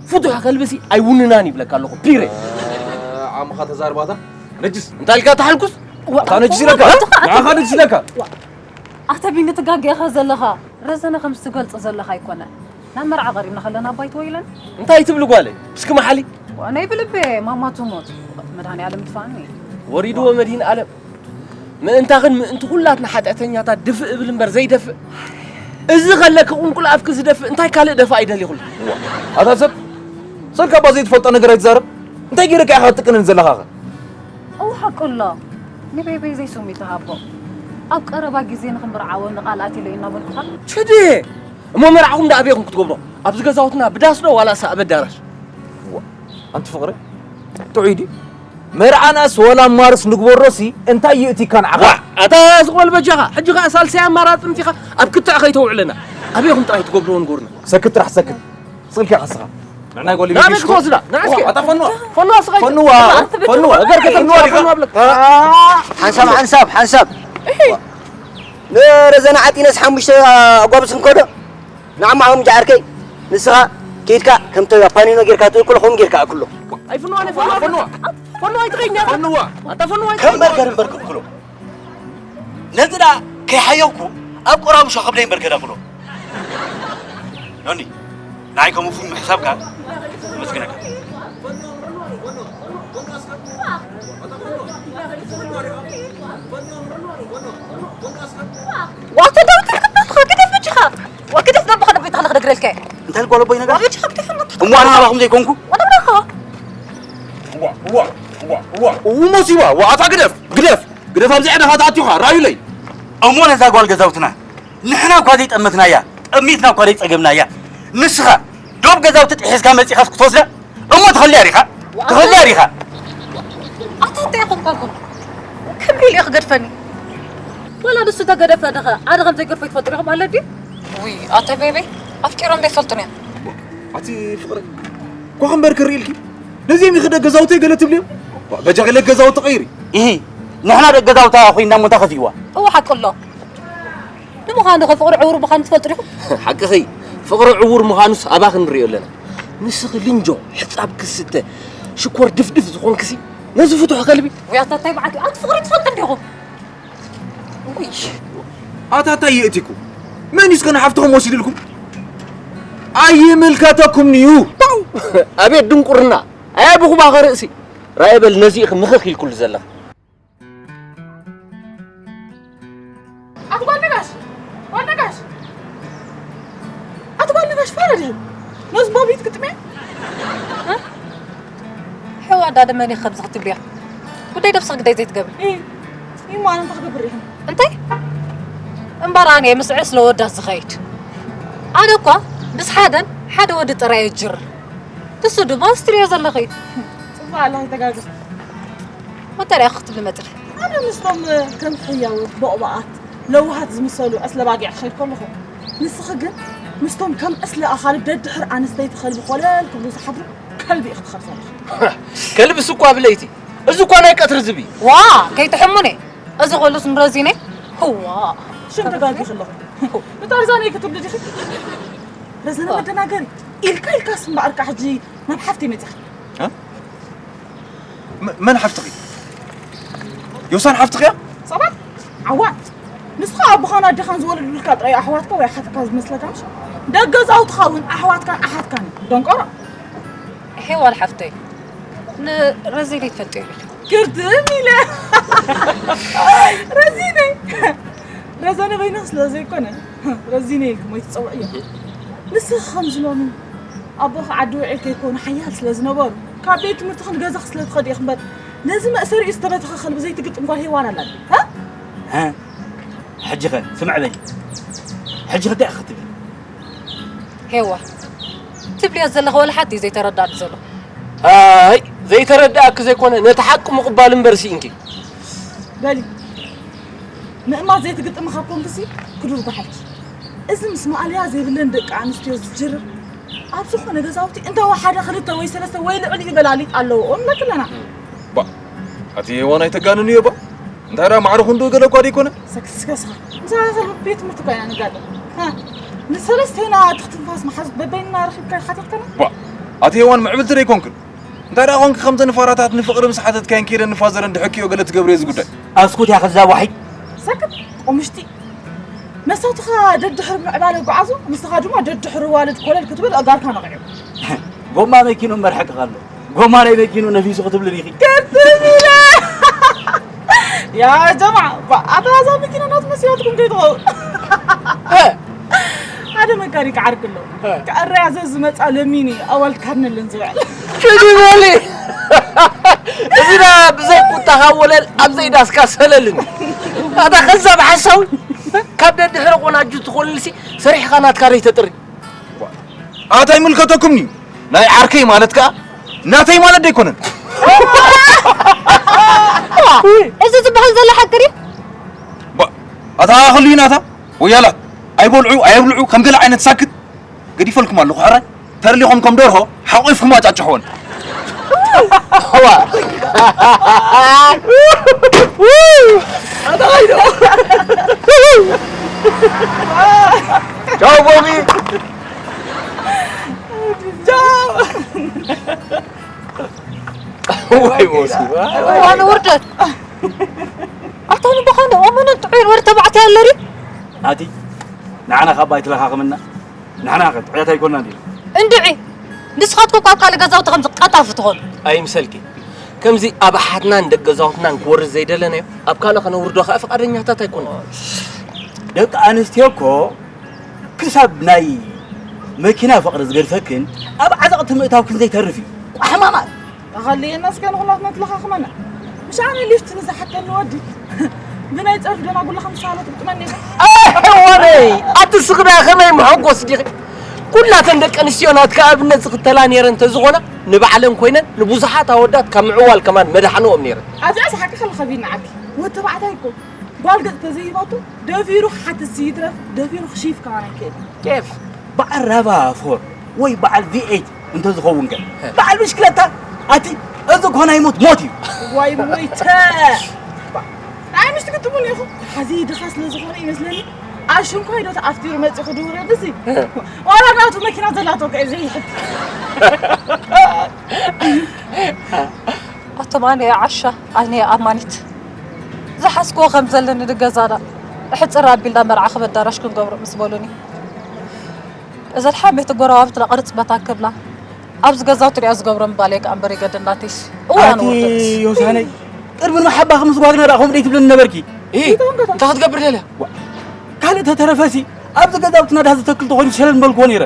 ፍቱሕ ከልብሲ ኣይውንናን ይብለካ ኣለኹ። ፒሬ። ዓምኻ ተዛርባታ ነጅስ። እንታይ ኢልካ ተሓልኩስ? ዋ፣ እታ ነጅስ ኢለካ። ዋ፣ ንዓኻ ነጅስ ኢለካ። ዋ፣ ኣታ ቢኒ ትጋገ ኢኻ ዘለኻ። ረዘነ ከም ዝትገልጾ ዘለኻ ኣይኮነ። ናብ መርዓ ቀሪብና ከለና ኣባይ ተወይለን። እንታይ ትብሊ ጓለይ? እስኪ መሓሊ። ዋ፣ ናይ ብልቤ ማማ ትሞት። መድኃኔ ዓለም ትፋኒ። ወሪድዎ መድኃኔ ዓለም። ምእንታኽን ምእንቲ ኩላትና ሓጢኣተኛታት ድፍእ እብል እምበር ዘይደፍእ። እዚ ከለኪ ቁንቁል ኣፍኪ ዝደፍእ እንታይ ካልእ ደፋእ ይደልኹል? ዋ፣ ኣታ ሰብ፣ ሰልካ እባ ዘይትፈልጦ ነገር ኣይትዛረብ። እንታይ ገይረካ ኢኻ ትቅንን ዘለኻኸ? እው ሓቁ ኣሎ። ንቤቤ ዘይስሙ ይተሃቦ። ኣብ ቀረባ ግዜ ንኽምርዓወኒ ቃል ኣትይለይ እናበልኩኻ። ችዲ! እሞ መርዓኹም ደኣ ኣበይ ኢኹም ክትገብሮ? ኣብዚ ገዛውትና ብዳስ ዶ ዋላስ ኣብ ኣዳራሽ? ዋ፣ ኣንቲ ፍቕሪ፣ ጥዑይ ድዩ? መርዓናስ ዋላ ማርስ ንግበሮሲ እንታይ ይእቲካ ንዓኻ? ዋ፣ ኣታ ስቕ በል በጃኻ። ሕጂ ኸኣ ሳልሳይ ኣማራጺ ምጺኻ ኣብ ክትዕ ከይተውዕለና። ኣበይ ኢኹም ጥራይ ትገብርዎ ንገሩና። ሰክት ጥራሕ ሰክት። ስቕልካ ኢኻ ንስኻ። ንዕናይ ጓል ናበይ ቤቢሽ ክትወስዳ? ንዓ እስኪ። ኣታ ፈንዋ። ፈንዋ ስቕ ኢልካ። ፈንዋ፣ ፈንዋ፣ እገር ከተንዋ ፈንዋ ዲኻ? ፈንዋ ብለካ። ሓንሳብ፣ ሓንሳብ፣ ሓንሳብ። ንረዘና ዓጢነስ ሓሙሽተ ኣጓብስ እንከዶ? ንዓማ ከም ጃዓርከይ፣ ንስኻ ኬድካ ከምቶ ያፓኒኖ ጌርካ ትእክሎ፣ ከምኡ ጌርካ ኣክሎ። ኣይፍንዋ፣ ኣይፍንዋ፣ ፈንዋ። ፈንዋ ኣይትኸይድኒ። ፈንዋ። ኣታ ፈንዋ ከም ኣይትኸይድኒ። በርገር እምበር ክእክሎ። ነዚ ደኣ ከይሓየውኩ ኣብ ቁራምሾ ከብደይ እምበር ከዳክሎ። ዮኒ፣ ንዓይ ከም ውፉይ ምሕሳብካ ኣመስግነካ። ዋተ ዳዊት፣ ግደፍ በጃኻ። ወግደፍ ደሞ ከደበይታ ከለኽ ደግረልካ። እንታይ ልጓሎ ቦይ ነገር? ወግደፍ ግደፍ። እሞ ኣነ ናባኹም ዘይኮንኩ? ወደብናኻ። እዋ፣ እዋ፣ እዋ፣ እዋ። እው ሞሲባ፣ እዋ፣ ኣታ ግደፍ፣ ግደፍ፣ ግደፍ፣ ኣብዚ ዕዳኻ ተኣትዩኻ፣ ራዩለይ። እሞ ነዛ ጓል ገዛውትና፣ ንሕና እኳ ዘይጠመትናያ፣ ጠሚትና እኳ ዘይጸገብናያ፣ ንስኻ ዶብ ገዛውቲ ጥሒስካ መጺኻስ ክትወስዳ? እሞ ትኸልያ ዲኻ? ትኸልያ ዲኻ? ኣታ እንታይ ኮንካልኩም? ከመይ ኢሉ እዩ ክገድፈኒ? ወላ ንሱ ተገደፈ ደኸ ኣነ ከም ዘይገድፎ ይትፈልጡ ዲኹም ኣሎ ድዩ? ውይ፣ ኣታ ቤቤ፣ ኣፍቂሮም ዶ ኣይፈልጡን እዮም? ኣቲ ፍቕሪ፣ ኳ ክንበር ክርኢ ኢልኪ? ነዚኦም ይኽደ ገዛውተይ ገለ ትብልዮም? በጃ ገለ ገዛውቲ ቀይሪ። ኢሂ፣ ንሕና ደቂ ገዛውታ ኮይና እሞ እንታይ ከፊእዋ? እወ፣ ሓቂ ኣሎ። ንምዃኑ ኸ ፍቕሪ ዕውር ምዃኑ ትፈልጡ ዲኹም? ሓቅኺ፣ ፍቕሪ ዕውር ምዃኑስ ኣባኺ ንሪኦ ኣለና። ንስኺ ልንጆ፣ ሕጻብ ክስተ፣ ሽኮር ድፍድፍ ዝኾንክሲ፣ ነዚ ፍቱሕ ከልቢ። ወይ ኣታ እንታይ መዓት እዩ? ኣቲ ፍቕሪ ትፈልጡ እንዲኹም። ውይ። ኣታ እንታይ የእቲኩም? መን እዩ እስከ ንሓፍትኹም ወሲድልኩም? ኣይምልከተኩምን እዩ። ፓው! ኣቤት ድንቁርና! ኣየ ብኹባኸ ርእሲ! ራእየ በል ነዚ ኢኺ ምኽኽ ኢልኩሉ ዘለኺ። ኣቲ ጓል ነጋሽ! ጓል ነጋሽ! ኣቲ ጓል ነጋሽ ፋራ ድዩ? ነዚ ቦቢት ግጥምያ? እ? ሕዋ ኣዳ ደመኒ ከምዚ ክትብልያ። ጉዳይ ደብስኺ ግዳይ ዘይትገብሪ። እ፣ ይሞ ኣነ እንታይ ክገብር ኢኹም? እንታይ? እምበር ኣነ ምስ ዕስለ ወዳት ዝኸይድ። ኣነ እኳ ምስ ሓደን ሓደ ወዲ ጥራይ እጅር። ንሱ ድማ እስትሪዮ ዘለኺ። ጽቡቕ ኣላ ይተጋግዝ። ወተሪያ ክትብሊ መጥሪ። ኣነ ምስቶም ከም ሕያው ቦቕባኣት ለዋሃት ዝምሰሉ ዕስለ ባጊዕ ክኸይድ ከለኹ፣ ንስኺ ግን ምስቶም ከም ዕስለ ኣኻልብ ደድሕር ኣንስተይቲ ከልቢ ኮለል ክብሉ ዝሓድሩ ከልቢ ኢኺ ትኸዲ ዘለኺ። ከልብስ እኳ ብለይቲ፣ እዚ እኳ ናይ ቀትሪ ዝብኢ። ዋ፣ ከይትሕሙኒ። እዚ ኩሉስ ንረዚነ? ህዋ። ሽም ተጋጊኺ ኣለኹ። ንታርዛን እየ ክትብሊ ዲኺ? ረዘነ መደናገሪ። ኢልካ ኢልካስ እምበኣርካ ሕጂ ናብ ሓፍተይ መጺኺ። እ? መ-፣ መን ሓፍትኺ? ዮሳን ሓፍትኺ እያ? ሰባት ዓዋን። ንስኻ ኣቦኻን ኣዴኻን ዝወለዱልካ ጥራይ ኣሕዋትካ ወይ ኣሓትካ ዝመስለካ ምሽ? ደገዛውትኻ እውን ኣሕዋትካን ኣሓትካን እዩ። ደንቆሮ። ሄዋን ሓፍተይ፣ ንረዚነ ትፈልጥዮ ዲኺ? ግርድም ኢለ። ረዚነ። ረዘነ በይንኺ ስለ ዘይኮነ፣ ረዚነ ኢልኪ ሞይ ትጸውዕዮ። ንስኺ ከምዚ ሎሚ ኣቦኺ ዓዲ ውዒል ከይኮኑ ሓያል ስለ ዝነበሩ፣ ካብ ቤት ትምህርትኺ ንገዛኺ ስለ ትኸዲ ኢኺ እምበር፣ ነዚ መእሰሪኡ ዝተበተኸ ከልቢ ዘይትግጥም ጓል ሄዋን ኣላ ድዩ? ሃ? ሃ? ሕጂኸ ስምዕ በሊ። ሕጂኸ እንታይ ኢኺ ክትብሊ? ሄዋ፣ ትብልዮ ዘለኺ ወላ ሓንቲ እዩ ዘይተረዳእኒ ዘሎ። ኣይ፣ ዘይተረዳእኪ ዘይኮነ፣ ነቲ ሓቂ ምቕባል እምበር ስኢንኪ። በሊ፣ ምእማት ዘይትግጥሚ ካብ ኮንክሲ ክዱር ጓሓፍኪ። እዚ ምስ ማእለያ ዘይብለን ደቂ ኣንስትዮ ዝጅርር፣ ኣብ ዝኾነ ገዛውቲ እንተ ወሓደ ክልተ ወይ ሰለስተ ወይ ልዕሊኡ በላሊጥ ኣለዎ እብለኪ ኣለና። ባ፣ ኣቲ ሄዋን ኣይተጋንንዮ ባ። እንታይ ደኣ ማዕረ ክንድኡ ገለ እኳ ደይኮነ። ሰክስከስኻ። ምሳኻ ከልቢ ቤት ትምህርቲ እኳ ኢና ንጋደል። ሃ፣ ንሰለስቴና ትኽትንፋስ መሓዙት በበይንና ረኺብካ ሓቲትካና? ባ፣ ኣቲ ሄዋን ምዕብልቲ ደይኮንክን። እንታይ ደኣ ኾንኪ ከምተን ፋራታት ንፍቕሪ ምስ ሓተትካየን ከይደን ንፋዘረን ድሕክዮ ገለ ትገብርዮ እዚ ጉዳይ። ኣስኩት ያኺ እዛ ዋሒድ። ሰክት፣ ቆምሽቲ። መሳቱኻ ደድሕሪ ምዕባለ ይጓዓዙ፣ ንስኻ ድማ ደድሕሪ ዋልድ ኮለል ክትብል ኣእጋርካ ነቒዑ። ጎማ መኪኑ እምበር ሕቅቕ ኣሎ። ጎማ ናይ መኪኑ ነፊሱ ክትብሊ ዲኺ? ክትብለ። ያ ጀማዓ፣ ባ-፣ ኣታ እዛ መኪና ናቱ መሲላትኩም ከይትኸውን። እ። ሓደ መካኒክ ዓርኪ ኣሎ። እ። ክዕረያ ዘዝመጻ ለሚኒ ኣዋልድ ካድነለን ዝውዕል። ሽዲ በሊ። እዚ ዳ ብዘይ ቁጣኻ ወለል ኣብ ዘይዳስካ ሰለልን። ኣታ ከዛብ ሓሳዊ። ካብ ደድሕሪ ቆናጁ ትኾልልሲ ሰሪሕኻ ናትካ ደይተጥሪ። ኣታ ይምልከተኩም እዩ። ናይ ዓርከይ ማለት ከኣ ናተይ ማለት ደይኮነን። እዚ ዝበሃል ዘሎ ሓቂ ድዩ? ባ-፣ ኣታ ክልዩ ናታ ወያላት ኣይበልዑ ኣየብልዑ ከም ገለ ዓይነት ሳክት ገዲፈልኩም ኣለኹ። ሕራይ ተርሊኹም ከም ደርሆ ሓቑፍኩም ኣጫጭሕወን። ዋ። ኣታ ኸይዶ። ቻው ቦቢ። ቻው። ወይ ቦሲ፣ ዋ። እዋን ውርደት። ኣታ ንብኻነ እምንን ጥዑይን ወዲ ተባዕታይ ኣሎ ድዩ? ኣቲ፣ ንዓና ካብ ኣይትለኻኽምና። ንሕና ከ ጥዑያት ኣይኮናን ዲና? እንድዒ፣ ንስኻትኩም ካብ ካልእ ገዛውቲ ከምዚ ቀጣፊ ትኾኑ። ኣይምሰልኪ። ከምዚ ኣብ ኣሓትናን ደቂ ገዛውትናን ክወርድ ዘይደለናዮ፣ ኣብ ካልእ ከነውርዶ ከኣ ፍቓደኛታት ኣይኮናን። ደቂ ኣንስትዮ እኮ ክሳብ ናይ መኪና ፍቕሪ ዝገድፈክን ኣብ ዓዘቕቲ ምእታውክን ዘይተርፍ እዩ። ቋሕማማት! ኣኻልየና እስከ ንኹላትና ትለኻኽመና። ምሽ ኣነ ሊፍት ንዝሓተኒ ወዲ ብናይ ጸርፊ ደናጉላ ከም ሳሎት ብጥመኒ። ኣሕዋነይ፣ ኣቲ ስኽዳ ከመይ መሐጎስ ዲኺ? ኩላተን ደቂ ኣንስትዮ ናትካ ኣብነት ዝኽተላ ነይረን እንተዝኾና፣ ንባዕለን ኮይነን ንብዙሓት ኣወዳት ካብ ምዕዋል ከማን መድሓንኦም ነይረን። ኣብዚኣስ ሓቂ ከለኸ ቢና ዓኪ። ወዲ ተባዕታይ እኮ ጓል ገጽ ተዘይሂባቶ ደፊሩ ክሓትሲ ይትረፍ፣ ደፊሩ ክሺፍ ከማን ኣይክእል። ኬፍ። በዓል ራቫ ፎር ወይ በዓል ቪ ኤይት እንተዝኸውን ከ? በዓል ብሽክለታ ኣቲ እዚ እኮ ናይ ሞት ሞት እዩ። ዋይ ሞይተ። ናይ ምሽቲ ክትቡን ኢኹ። ሓዚ ድኻ ስለ ዝኾነ ይመስለኒ ኣሽንኳይ ዶ ተኣፍቲሩ መጺኹ ድውረድ እዚ። ዋላ ናቱ መኪና ዘላቶ ከ ዘይሕት። ኣቶም ኣነ እየ ዓሻ፣ ኣነ እየ ኣማኒት። ዝሓዝክዎ ከም ዘለኒ ንገዛና ሕጽር ኣቢልና መርዓ ክብ ኣዳራሽ ክንገብሮ ምስ በሉኒ፣ እዘን ሓመይቲ ጎረባብትና ቅርጽ መታን ክብላ ኣብዚ ገዛውቲ ሪኣ ዝገብሮ ምባል እየ ከኣ እምበር ይገድል ናተይስ። እዋን ኣቲ ውርደት። ዮሳነይ፣ ቅድሚ ንመሓባኺ ምስ ጓግና ደኣ ከምኡ ደይ ትብለኒ ነበርኪ? እ፣ እንታይ ክትገብር ደልያ? ዋ፣ ካልእ ተተረፈሲ ኣብዚ ገዛውትና ደኣ ዝተክል ተኾይኑ ሸለል መልክዎ ነይረ።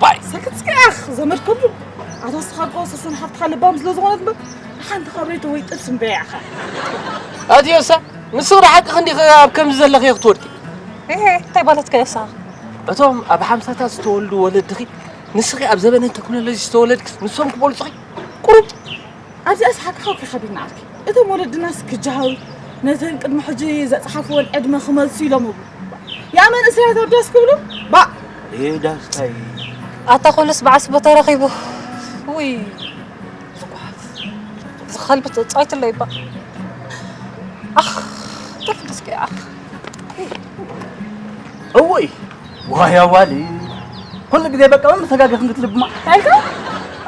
ባይ። ሰክት እስኪ ኣኽ፣ ዘመድ ከብዱ። ኣታ እስኻ እኮ ሰሰን ሓፍትኻ ልባም ስለ ዝኾነት እምበር፣ ሓንቲ ካብረይቶ ወይ ጥብሲ እምበይ ኢኻ። ኣቲ ዮሳ፣ ንስኺ ዶ ሓቅኺ እንዲኺ ኣብ ከምዚ ዘለኽዮ ክትወድቂ? እሄ፣ እንታይ ማለትካ ዮሳ? እቶም ኣብ ሓምሳታት ዝተወልዱ ወለድኺ፣ ንስኺ ኣብ ዘበነ ቴክኖሎጂ ዝተወለድኪ፣ ንሶም ክበልጹኺ ቁሩብ ኣብዚኣስ ሓቅኻ እኮ ኢኻ ቢና ዓርኪ። እቶም ወለድናስ ክጀሃሩ፣ ነተን ቅድሚ ሕጂ ዘጽሓፍወን ዕድመ ክመልሱ ኢሎም እቡ። ያ መንእሰያት ኣብ ዳስ ክብሉ? ባ! ዳስታይ። ኣታ ኩሉስ በዓስ ቦታ ረኺቡ። ውይ፣ ዝጓሓፍ። ዝኸልብት እጻይት ኣለይ ባ። ኣኽ፣ ተፍልስኪ ኣኽ። እውይ፣ ዋይ ኣዋሊ። ኩሉ ግዜ በቃ መሰጋገፍ እንድትልብማ። ኣልካ?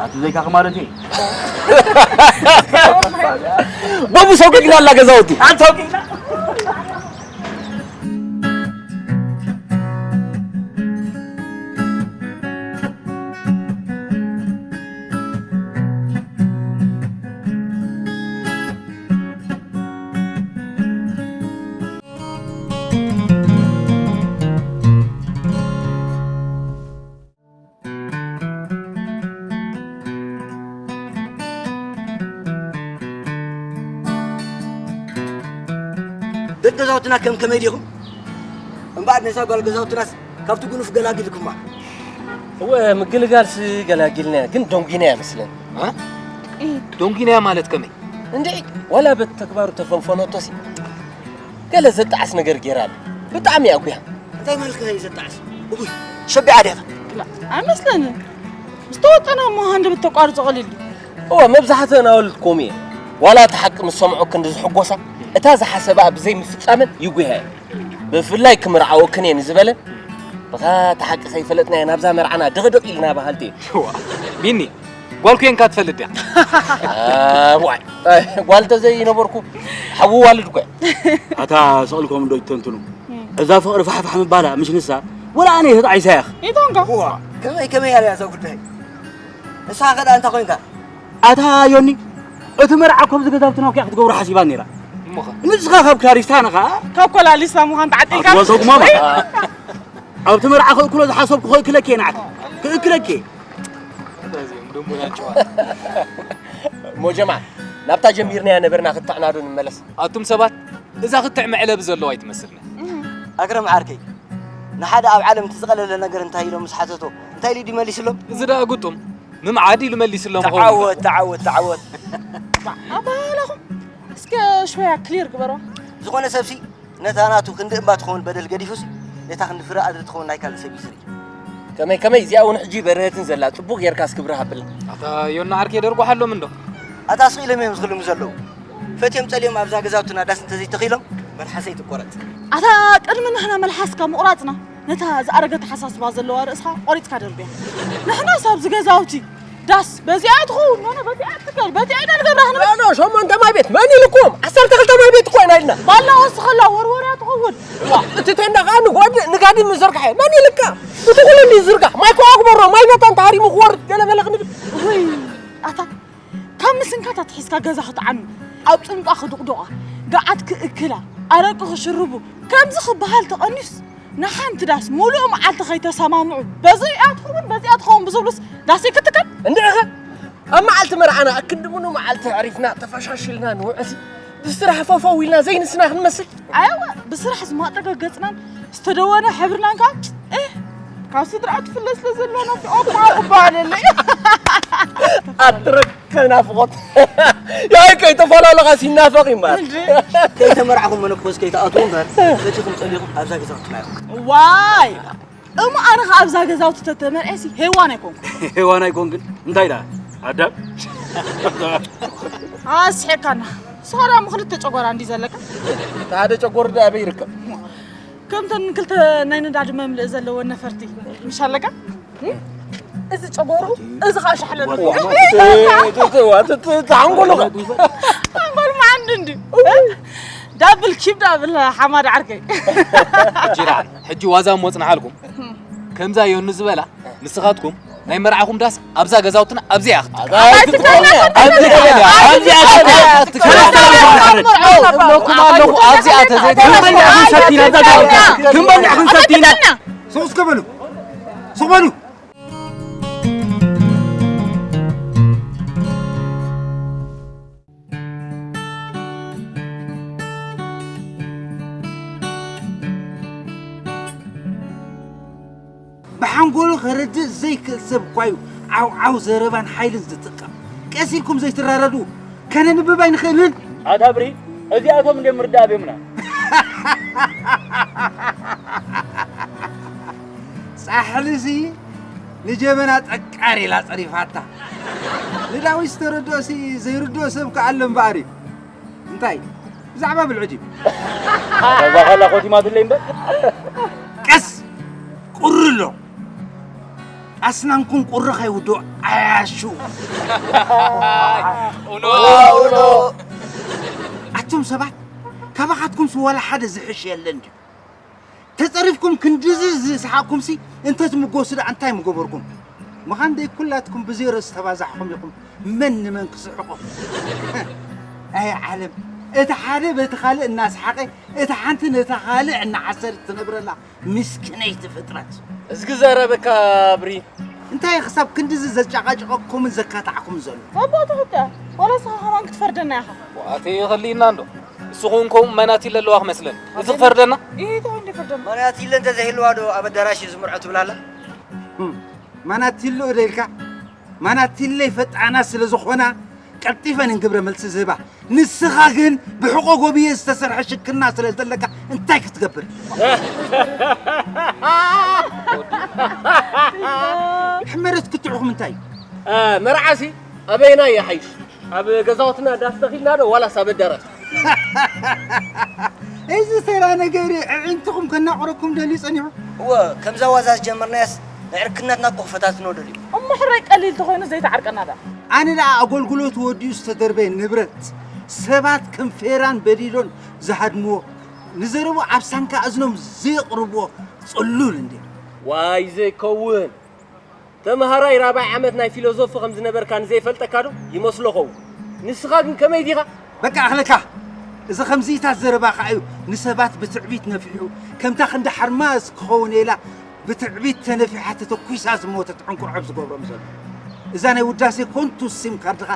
ኣቱ ዘይካ ማለት እዩ። በቡ ሰው ገግና ኣላ ገዛውቲ። ኣንተ ሰው ገግና። ደቂ ገዛውትና ከም ከመይ ዲኹም? እምበኣር ነዛ ጓል ገዛውትናስ ካብቲ ጉኑፍ ገላጊልኩማ። እወ፣ ምግልጋልሲ ገላጊልናያ፣ ግን ደንጒናያ መስለን። እ? ደንጒናያ ማለት ከመይ? እንድዒ፣ ዋላ በቲ ተግባሩ ተፈንፈኖቶሲ፣ ገለ ዘጣዕስ ነገር ገይራ ኣላ። ብጣዕሚ እያ ኣጉያ። እንታይ ማለትካ እዩ ዘጣዕስ? እውይ፣ ሸቢዓ ድያ እታ? ላ፣ ኣይመስለንን። ዝተወጠነ እሞ ሃንደበት ተቋርጾ ቀሊል ድዩ? እወ፣ መብዛሕትአን ኣዋልድ ከምኡ እየን። ዋላ እቲ ሓቂ ምስ ሰምዑ ክንዲ ዝሕጎሳ፣ እታ ዝሓሰብኣ ብዘይምፍጻመን ይጉህያ እየን። ብፍላይ ክምርዓወክን እየ ንዝበለ፣ ብኻ እቲ ሓቂ ከይፈለጥናዮ ናብዛ መርዓና ድቕድቕ ኢልና በሃልቲ እየን። እዋ፣ ቢኒ፣ ጓል ኮንካ ትፈልጥ ድያ? አ፣ ዋይ፣ ጓል ተዘይነበርኩ ሓዊ ዋልድ እኮ እየ። ኣታ ስቕልኩም እንዶ ይተንትኑ። እዛ ፍቕሪ ፋሕፋሕ ምባላ ምሽ ንሳ፣ ወላ ኣነ ተጣዒሰያ እያ። ይተንካ። እዋ፣ ከመይ፣ ከመይ እያ እዛ ጉዳይ? ንስኻ ከ ደኣ እንታይ ኮንካ? ኣታ ዮኒ፣ እቲ መርዓ እኮ ኣብዚ ገዛውትና እኮ እያ ክትገብሮ ሓሲባ ነይራ። እሞ ኸ? ንስኻ ካብ ክላሪስታ ንኻ? ካብ ኮላሊስታ ምዃን ተዓጢልካ? ኣትዋ ሰጉማማ። ኣብቲ መርዓ ክእክሎ ዝሓሰብኩ ክእክለኪ እየ ንዓኺ። ክእክለኪ እየ። እሞ ጀማዓ፣ ናብታ ጀሚርናያ ነበርና ክትዕናዶ ንመለስ። ኣቱም ሰባት፣ እዛ ክትዕ መዕለቢ ዘለዋ ኣይትመስልን። ኣክረም ዓርከይ፣ ንሓደ ኣብ ዓለም እቲ ዝቐለለ ነገር እንታይ ኢሎም ምስ ሓተቶ፣ እንታይ ኢሉ ድዩ መሊስሎም? እዚ ደኣ ግጡም፣ ምምዓድ ኢሉ መሊስሎም ክኸውን ይኽእል። ተዓወት፣ ተዓወት፣ ተዓወት። ኣባህላኹም እስከ ሽወያ ክሊር ግበሮ። ዝኾነ ሰብሲ ነታ ናቱ ክንዲ እምባ ትኸውን በደል ገዲፉሲ፣ ነታ ክንዲ ፍረ ኣድሪ ትኸውን ናይ ካልእ ሰብ እዩ ዝርኢ። ከመይ፣ ከመይ፣ እዚኣ እውን ሕጂ በርሀትን ዘላ፣ ጽቡቕ ጌርካስ ክብሪ ሃብላ። ኣታ ዮና ዓርከይ ደርጓሓሎም እንዶ? ኣታ ስቕ ኢሎም እዮም ዝኽልሙ ዘለዉ። ፈትዮም ጸልዮም ኣብዛ ገዛውትና ዳስ እንተዘይተኺሎም፣ መልሓሰይ ትቆረጽ። ኣታ ቅድሚ ንሕና መልሓስካ ምቑራጽና፣ ነታ ዝኣረገ ኣተሓሳስባ ዘለዋ ርእስኻ ቆሪጽካ ደርብያ። ንሕናስ ኣብዚ ገዛውቲ ዳስ በዚኣ ትኸውን፣ ኖኖ በዚኣ ትከል፣ በዚኣ ኢና ንገብራ ክንብል። ኖ፣ ኖ፣ ሸሞንተ ማይ ቤት መን ኢልኩም? ዓሰርተ ክልተ ማይ ቤት እኮ ኢና ኢልና። ባላ ወስኸላ ወርወርያ ትኸውን። ዋ፣ እቲ ቴንዳ ኸኣ ንጓድ-፣ ንጋዲ ምዝርጋሕ እየ። መን ኢልካ? እቲ ኩሉ እንዲ ዝርጋሕ። ማይ ኮ ኣግበሮ፣ ማይ መታን ተሃሪሙ ክወርድ ገለ መለ ክንብል። ውይ፣ ኣታ ካብ ምስንካት ኣትሒዝካ ገዛ ክትዓኑ፣ ኣብ ጽምቃ ክድቕድቋ፣ ገዓት ክእክላ፣ ኣረቂ ክሽርቡ፣ ከምዚ ክበሃል ተቐንዩስ፣ ንሓንቲ ዳስ ሙሉእ መዓልቲ ከይተሰማምዑ፣ በዚኣ ትኸውን፣ በዚኣ ትኸውን ብዝብሉስ ዳስ ይክትከል? እንድዒ ኸ፣ ኣብ መዓልቲ መርዓና፣ ኣክንዲ ሙሉእ መዓልቲ ኣዕሪፍና፣ ተፈሻሽልና ንውዕልሲ፣ ብስራሕ ፈፈው ኢልና ዘይንስና ክንመስል? ኣየወ፣ ብስራሕ ዝማጠገ ገጽናን ዝተደወነ ሕብርናን ከኣ፣ ኤህ፣ ካብ ስድራ ትፍለ ስለ ዘሎ ናፊቖ እኳ ክበሃለለይ። ኣትረከ ናፍቖት። ያይ ከይተፈላለኻስ ይናፈቕ እዩ እምበኣር። እንዴ? ከይተመርዓኹም መነኮስ ከይትኣትዉ እምበር፣ ፈቲኹም ጸሊኹም ኣብዛ ገዛ ክትመያኹም። ዋይ! እሞ ኣነ ኸኣ ኣብዛ ገዛውቲ ተተመርዔሲ ሄዋን ኣይኮንኩ። ሄዋን ኣይኮንክን? እንታይ ደኣ? ኣዳም? ኣስሒቕካና። ንስኻ ደኣ እሞ ክልተ ጨጎራ እንዲ ዘለካ? እቲ ሓደ ጨጎር ደኣ ኣበይ ይርከብ? ከምተን ክልተ ናይ ነዳዲ መምልኢ ዘለወን ነፈርቲ። ምሽ ኣለካ? እዚ ጨጎሩ፣ እዚ ኸኣ ሻሕለሉ። ዋ፣ ት-፣ ት-፣ ት-፣ ዋ፣ ት-፣ ት-፣ ት-፣ ሓንጎሉ ኸ? ሓንጎሉ መዓንዱ እንዲ። ዳብል ኪብ ዳብል ሓማድ ዓርከይ። ጅራን፣ ሕጂ ዋዛ እሞ ጽንሓልኩም። ከምዛ ዮኒ ዝበላ፣ ንስኻትኩም ናይ መርዓኹም ዳስ ኣብዛ ገዛውትና ኣብዚኣ እያ። ኣብዚኣ እያ። ኣብዚኣ እያ። እብለኩም ኣለኹ፣ ኣብዚኣ ተዘይተ-፣ ክንበልዕ ክንሰቲ ኢና፣ ኣብዛ ገዛውትና። ክንበልዕ ክንሰቲ ኢና። ሱቕ እስከ በሉ። ሱቕ በሉ። ብሓንጎሉ ከረድእ ዘይክእል ሰብ እኳ እዩ ዓው ዓው ዘረባን ሓይልን ዝጥቀም። ቀስ ኢልኩም ዘይትራረዱ ከነንብብ ኣይንኽእልን? ኣታ ብሪ፣ እዚኣቶም እንደ ምርዳእ ኣብዮምና። ጻሕልሲ ንጀበና ጠቃር ኢላ ጸሪፋታ። ንዳዊት ዝተረድኦሲ ዘይርድኦ ሰብ ከኣሎ እምበኣር እዩ። እንታይ? ብዛዕባ ብልዑ ድዩ? እዛ ካላ ኮቲማትለይ እምበር። ቀስ! ቁሪ ኣሎ። ኣስናንኩም ቁሪ ከይውድኦ ኣያሹ። ኡኖ ኣቱም ሰባት ካባኻትኩም ስዋላ ሓደ ዝሕሽ የለን ድዩ? ተጸሪፍኩም ክንድዚ ዝስሓቅኩምሲ እንተ ትምጎሱ ደኣ እንታይ ምገበርኩም? ምዃን ደይ ኩላትኩም ብዜሮ ዝተባዛሕኹም ኢኹም። መን ንመን ክስሕቆ? ኣይ ዓለም፣ እቲ ሓደ በቲ ካልእ እናስሓቀ፣ እቲ ሓንቲ ነታ ካልእ እናዓሰለት ትነብረላ ምስኪነይቲ ፍጥረት። እዝጊ ዘረበካ ብሪ። እንታይ ክሳብ ክንድዚ ዘጫቃጭቀኩምን ዘካታዕኩም ዘሎ? ኣባቱ ሕቶ ዋላ ስኻ ከማን ክትፈርደና ኢኻ። ዋቲ ይኸሊና እንዶ። ንስኹም ከምኡ መናቲለ ኣለዋ ክመስለን። እዚ ክፈርደና? ይሄ ተው እንደ ፈርደና። ማናቲለ እንተ ዘይህልዋ ዶ ኣብ ኣዳራሽ እዩ ዝምርዖ ትብላላ? ማናቲሎ እደ ኢልካ ማናቲለይ ፈጣና ስለ ዝኾና ቀልጢፈን ግብረ መልሲ ዝህባ። ንስኻ ግን ብሕቆ ጎብየ ዝተሰርሐ ሽክና ስለ ዘለካ እንታይ ክትገብር? ሕመረት ክትዕኹም እንታይ እዩ? መርዓሲ ኣበይና ይሓይሽ? ኣብ ገዛውትና ዳስ ተኺልና ዶ ዋላስ ኣብ ኣዳራሽ? እዚ ተራ ነገር እዩ። ኣዒንትኹም ከናቑረኩም ደልዩ ጸኒሑ። እወ፣ ከምዛ ዋዛ ዝጀመርናያስ ንዕርክነትና እኮ ክፈታትኖ ደልዩ። እሞ ሕራይ ቀሊል ተኾይኑ ዘይትዓርቀና ዳ። ኣነ ደኣ ኣገልግሎት ወዲኡ ዝተደርበየ ንብረት ሰባት ከም ፌራን በዲዶን ዝሃድምዎ፣ ንዘረብኡ ኣብ ሳንካ እዝኖም ዘየቕርብዎ ጽሉል እንድየ። ዋይ ዘይከውን! ተምሃራይ ራብዓይ ዓመት ናይ ፊሎዞፊ ከም ዝነበርካ ንዘይፈልጠካ ዶ ይመስሎ ኸውን? ንስኻ ግን ከመይ ዲኻ? በቃ ኣኽለካ። እዚ ከምዚታት ዘረባኻ እዩ ንሰባት ብትዕቢት ነፊሑ፣ ከምታ ክንዲ ሓርማዝ ክኸውን ኢላ ብትዕቢት ተነፊሓ ተተኲሳ ዝሞተት ዕንቁርዖብ ዝገብሮም ዘሎ። እዛ ናይ ውዳሴ ኮንቱ ሲም ካርድኻ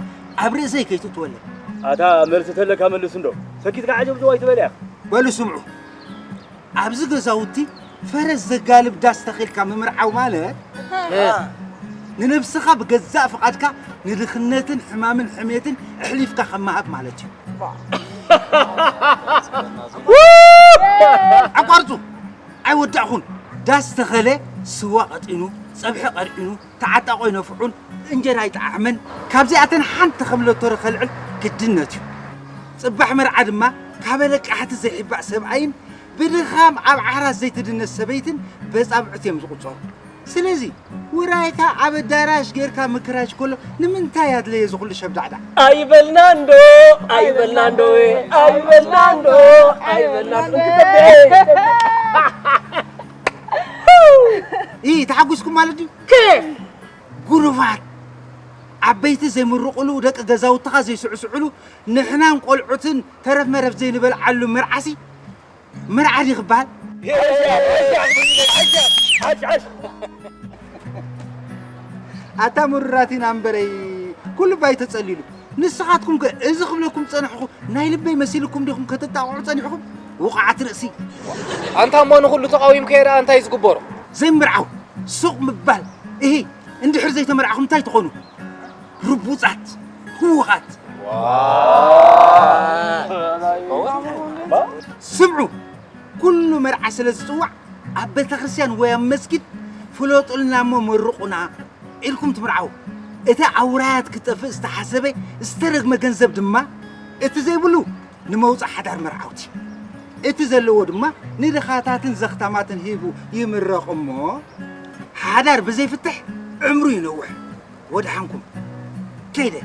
ኣብ ርእሰይ ከይትእትወለይ። ኣታ መልሲ ተለካ መልስ እንዶ። ሰኪትካ ዓጀብጀው ኣይትበል ኢኻ። በሉ ስምዑ። ኣብዚ ገዛውቲ ፈረስ ዘጋልብ ዳስ ተኺልካ ምምርዓው ማለት ንነብስኻ ብገዛእ ፍቓድካ ንድኽነትን ሕማምን ሕሜትን ኣሕሊፍካ ከም ምሃብ ማለት እዩ። ኣቋርጹ! ኣይወዳእኹን። ዳስ ተኸለ ስዋ ቀጢኑ፣ ጸብሒ ቀርዒኑ፣ ተዓጣቖ ይነፍሑን እንጀራ ኣይጠዓዕመን። ካብዚኣተን ሓንቲ ከም ሎቶሪ ከልዕል ግድነት እዩ። ጽባሕ መርዓ ድማ ካብ ኣለቃሕቲ ዘይሕባእ ሰብኣይን ብድኻም ኣብ ዓራት ዘይትድነስ ሰበይትን በጻብዕቲ እዮም ዝቑጸሩ። ስለዚ ውራይካ ኣብ ኣዳራሽ ጌርካ ምክራጅ ከሎ ንምንታይ ኣድለየ እዚ ኩሉ ሸብዳዕዳዕ? ኣይበልና እንዶ ኣይበልና እንዶ ኣይበልና እንዶ ኣይበልና እንዶ ይ ተሓጉስኩም ማለት ድዩ? ኬፍ ጉሩባት ዓበይቲ ዘይምርቑሉ ደቂ ገዛውትኻ ዘይስዕስዕሉ ንሕናን ቆልዑትን ተረፍ መረፍ ዘይንበልዓሉ መርዓሲ መርዓ ድዩ ክበሃል? ኣታ ምሩራት ኢና እምበረይ ኩሉ ባይ ተጸሊሉ። ንስኻትኩም ከ እዚ ክብለኩም ጸናሕኹ ናይ ልበይ መሲልኩም ዲኹም ከተጣቕዑ ጸኒሕኹም? ውቑዓት ርእሲ። ኣንታ እሞ ንኹሉ ተቓዊምካዮ ደኣ እንታይ እዩ ዝግበሮ? ዘይምርዓው፣ ሱቕ ምባል። እሂ፣ እንድሕር ዘይተመርዓኹም እንታይ ትኾኑ? ርቡጻት፣ ህውኻት። ስምዑ፣ ኩሉ መርዓ ስለ ዝጽዋዕ ኣብ ቤተክርስትያን ወይ ኣብ መስጊድ ፍለጡልና እሞ መርቑና ኢልኩም ትምርዓው። እቲ ኣውራያት ክጠፍእ ዝተሓሰበ ዝተረግመ ገንዘብ ድማ እቲ ዘይብሉ ንመውፅእ ሓዳር መርዓውቲ፣ እቲ ዘለዎ ድማ ንድኻታትን ዘኽታማትን ሂቡ ይምረቕ እሞ ሓዳር ብዘይፍትሕ ዕምሩ ይነውሕ። ወድሓንኩም ከይደ።